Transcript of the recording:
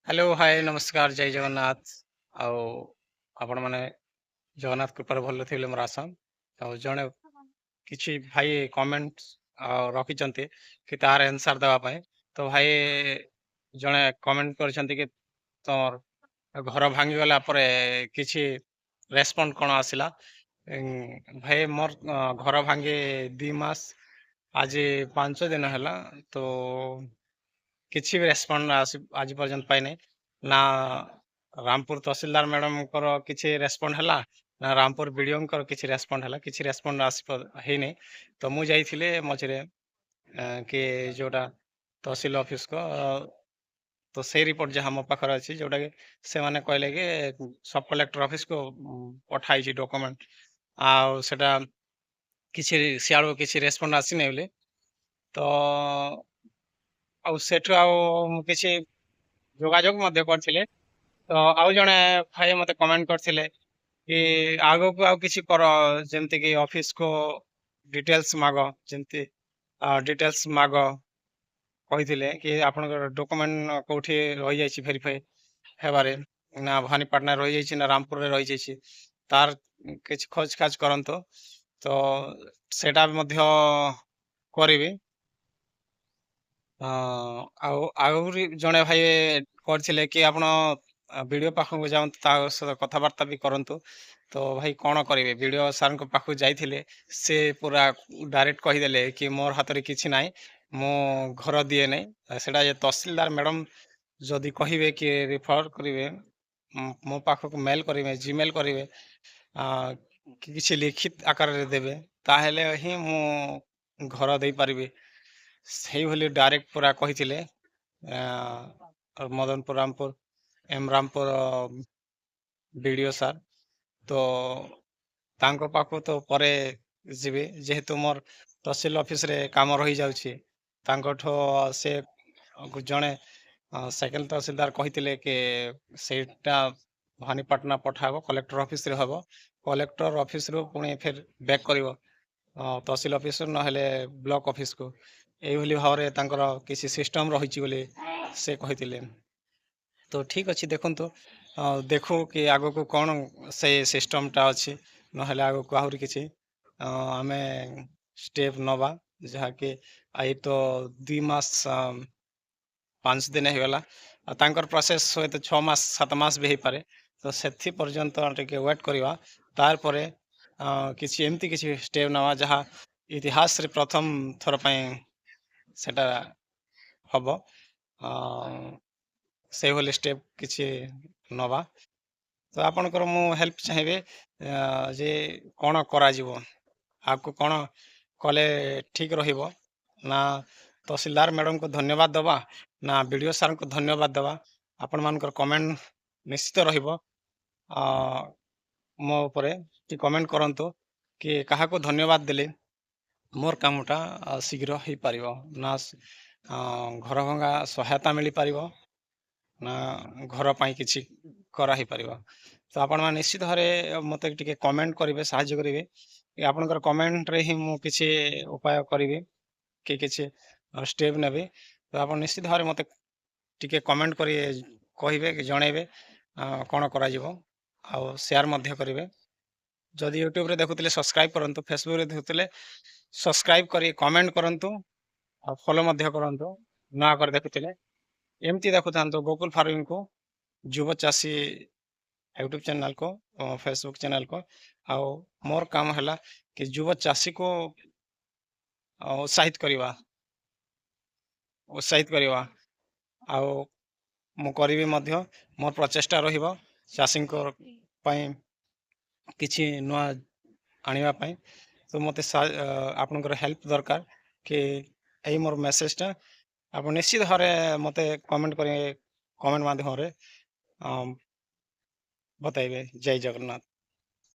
Hello, ହାଏ, ନମସ୍କାର, ଜୟ ଜଗନ୍ନାଥ। ଆଉ ଆପଣମାନେ ଜଗନ୍ନାଥ କୃପାରୁ ଭଲ ଥିବେ ବୋଲି ମୋର ଆଶା। ଆଉ ଜଣେ କିଛି ଭାଇ କମେଣ୍ଟ ରଖିଛନ୍ତି କି ତାର ଆନ୍ସର ଦେବା ପାଇଁ। ତ ଭାଇ ଜଣେ କମେଣ୍ଟ କରିଛନ୍ତି କି ତମର ଘର ଭାଙ୍ଗିଗଲା ପରେ କିଛି ରେସ୍ପଣ୍ଡ କ'ଣ ଆସିଲା? ଭାଇ, ମୋର ଘର ଭାଙ୍ଗି 2 ମାସ ଆଜି 5 ଦିନ ହେଲା। ତ କିଛି ବି ରେସ୍ପଣ୍ଡ ଆସି ଆଜି ପର୍ଯ୍ୟନ୍ତ ପାଇନାହିଁ ନା। ରାମପୁର ତହସିଲଦାର ମ୍ୟାଡ଼ାମଙ୍କର କିଛି ରେସ୍ପଣ୍ଡ ହେଲା ନା ରାମପୁର ବିଡ଼ିଓଙ୍କର କିଛି ରେସ୍ପଣ୍ଡ ହେଲା, କିଛି ରେସ୍ପଣ୍ଡ ଆସି ହେଇନି। ତ ମୁଁ ଯାଇଥିଲି ମଝିରେ କି ଯେଉଁଟା ତହସିଲ ଅଫିସକୁ, ତ ସେଇ ରିପୋର୍ଟ ଯାହା ମୋ ପାଖରେ ଅଛି, ଯେଉଁଟାକି ସେମାନେ କହିଲେ କି ସବ୍ କଲେକ୍ଟର ଅଫିସକୁ ପଠା ହେଇଛି ଡକୁମେଣ୍ଟ, ଆଉ ସେଟା କିଛି ସିଆଡ଼ୁ କିଛି ରେସ୍ପଣ୍ଡ ଆସିନି ବୋଲି। ତ ଆଉ ସେଠୁ ଆଉ ମୁଁ କିଛି ଯୋଗାଯୋଗ ମଧ୍ୟ କରିଥିଲେ। ତ ଆଉ ଜଣେ ଭାଇ ମୋତେ କମେଣ୍ଟ କରିଥିଲେ କି ଆଗକୁ ଆଉ କିଛି କର, ଯେମିତିକି ଅଫିସକୁ ଡିଟେଲ୍ସ ମାଗ, ଯେମିତି ଡିଟେଲ୍ସ ମାଗ କହିଥିଲେ କି ଆପଣଙ୍କର ଡକୁମେଣ୍ଟ କେଉଁଠି ରହିଯାଇଛି ଭେରିଫାଏ ହେବାରେ, ନା ଭବାନୀପାଟଣା ରହିଯାଇଛି ନା ରାମପୁରରେ ରହିଯାଇଛି, ତାର କିଛି ଖୋଜ ଖାଜ କରନ୍ତୁ। ତ ସେଇଟା ବି ମଧ୍ୟ କରିବି। ଆଉ ଆହୁରି ଜଣେ ଭାଇ କରିଥିଲେ କି ଆପଣ ବିଡ଼ିଓ ପାଖକୁ ଯାଆନ୍ତୁ, ତା ସହିତ କଥାବାର୍ତ୍ତା ବି କରନ୍ତୁ। ତ ଭାଇ, କ'ଣ କରିବେ? ବିଡ଼ିଓ ସାର୍ଙ୍କ ପାଖକୁ ଯାଇଥିଲେ, ସେ ପୁରା ଡାଇରେକ୍ଟ କହିଦେଲେ କି ମୋର ହାତରେ କିଛି ନାହିଁ, ମୁଁ ଘର ଦିଏ ନାହିଁ। ସେଇଟା ଯେ ତହସିଲଦାର ମ୍ୟାଡ଼ାମ୍ ଯଦି କହିବେ କି ରିଫର୍ କରିବେ, ମୋ ପାଖକୁ ମେଲ୍ କରିବେ, ଜିମେଲ୍ କରିବେ, କିଛି ଲିଖିତ ଆକାରରେ ଦେବେ, ତାହେଲେ ହିଁ ମୁଁ ଘର ଦେଇପାରିବି। ସେଇଭଳି ଡାଇରେକ୍ଟ ପୁରା କହିଥିଲେ Madanpur Rampur M Rampur BDO sir. ତ ତାଙ୍କ ପାଖକୁ ତ ପରେ ଯିବି, ଯେହେତୁ ମୋର ତହସିଲ ଅଫିସରେ କାମ ରହିଯାଉଛି। ତାଙ୍କଠୁ ସେ ଜଣେ ସେକେଣ୍ଡ ତହସିଲଦାର କହିଥିଲେ କି ସେଇଟା ଭବାନୀପାଟଣା ପଠାହବ, କଲେକ୍ଟର ଅଫିସରେ ହେବ, କଲେକ୍ଟର ଅଫିସରୁ ପୁଣି ଫେର ବ୍ୟାକ୍ କରିବ ତହସିଲ ଅଫିସରୁ ନହେଲେ ବ୍ଲକ ଅଫିସକୁ। ଏଇଭଳି ଭାବରେ ତାଙ୍କର କିଛି ସିଷ୍ଟମ୍ ରହିଛି ବୋଲି ସେ କହିଥିଲେ। ତ ଠିକ୍ ଅଛି, ଦେଖନ୍ତୁ, ଦେଖୁ କି ଆଗକୁ କ'ଣ ସେ ସିଷ୍ଟମ୍ଟା ଅଛି, ନହେଲେ ଆଗକୁ ଆହୁରି କିଛି ଆମେ ଷ୍ଟେପ୍ ନେବା। ଯାହାକି ଏଇ ତ 2 ମାସ 5 ଦିନ ହେଇଗଲା, ଆଉ ତାଙ୍କର ପ୍ରୋସେସ୍ ହୁଏତ 6 ମାସ 7 ମାସ ବି ହେଇପାରେ। ତ ସେଥି ପର୍ଯ୍ୟନ୍ତ ଟିକେ ୱେଟ୍ କରିବା, ତାପରେ କିଛି ଏମିତି କିଛି ଷ୍ଟେପ୍ ନେବା ଯାହା ଇତିହାସରେ ପ୍ରଥମ ଥର ପାଇଁ ସେଟା ହବ। ସେଇଭଳି ଷ୍ଟେପ୍ କିଛି ନେବା। ତ ଆପଣଙ୍କର ମୁଁ ହେଲ୍ପ ଚାହିଁବି ଯେ କ'ଣ କରାଯିବ, ଆଗକୁ କ'ଣ କଲେ ଠିକ୍ ରହିବ? ନା ତହସିଲଦାର ମ୍ୟାଡ଼ାମକୁ ଧନ୍ୟବାଦ ଦେବା ନା ବିଡ଼ିଓ ସାର୍ଙ୍କୁ ଧନ୍ୟବାଦ ଦେବା? ଆପଣମାନଙ୍କର କମେଣ୍ଟ ନିଶ୍ଚିତ ରହିବ ମୋ ଉପରେ କି କମେଣ୍ଟ କରନ୍ତୁ କି କାହାକୁ ଧନ୍ୟବାଦ ଦେଲେ ମୋର କାମଟା ଶୀଘ୍ର ହେଇପାରିବ, ନା ଘର ଭଙ୍ଗା ସହାୟତା ମିଳିପାରିବ ନା ଘର ପାଇଁ କିଛି କରାହେଇପାରିବ। ତ ଆପଣମାନେ ନିଶ୍ଚିତ ଭାବରେ ମୋତେ ଟିକେ କମେଣ୍ଟ କରିବେ, ସାହାଯ୍ୟ କରିବେ। ଆପଣଙ୍କର କମେଣ୍ଟରେ ହିଁ ମୁଁ କିଛି ଉପାୟ କରିବି କି କିଛି ଷ୍ଟେପ୍ ନେବି। ତ ଆପଣ ନିଶ୍ଚିତ ଭାବରେ ମୋତେ ଟିକେ କମେଣ୍ଟ କରି କହିବେ କି ଜଣେଇବେ କ'ଣ କରାଯିବ, ଆଉ ସେୟାର ମଧ୍ୟ କରିବେ। ଯଦି ୟୁଟ୍ୟୁବରେ ଦେଖୁଥିଲେ ସବସ୍କ୍ରାଇବ୍ କରନ୍ତୁ, ଫେସବୁକରେ ଦେଖୁଥିଲେ ସବସ୍କ୍ରାଇବ୍ କରି କମେଣ୍ଟ କରନ୍ତୁ ଆଉ ଫଲୋ ମଧ୍ୟ କରନ୍ତୁ। ନୂଆ କରି ଦେଖୁଥିଲେ ଏମିତି ଦେଖୁଥାନ୍ତୁ ଗୋକୁଲ ଫାର୍ମିଂକୁ, ଯୁବ ଚାଷୀ ୟୁଟ୍ୟୁବ୍ ଚ୍ୟାନେଲ୍କୁ, ଫେସବୁକ୍ ଚ୍ୟାନେଲ୍କୁ। ଆଉ ମୋର କାମ ହେଲା କି ଯୁବ ଚାଷୀକୁ ଉତ୍ସାହିତ କରିବା, ଉତ୍ସାହିତ କରିବା। ଆଉ ମୁଁ କରିବି ମଧ୍ୟ, ମୋର ପ୍ରଚେଷ୍ଟା ରହିବ ଚାଷୀଙ୍କ ପାଇଁ କିଛି ନୂଆ ଆଣିବା ପାଇଁ। ତ ମୋତେ ଆପଣଙ୍କର ହେଲ୍ପ ଦରକାର କି ଏଇ ମୋର ମେସେଜଟା ଆପଣ ନିଶ୍ଚିତ ଭାବରେ ମୋତେ କମେଣ୍ଟ କରି କମେଣ୍ଟ ମାଧ୍ୟମରେ ବତାଇବେ। ଜୟ ଜଗନ୍ନାଥ।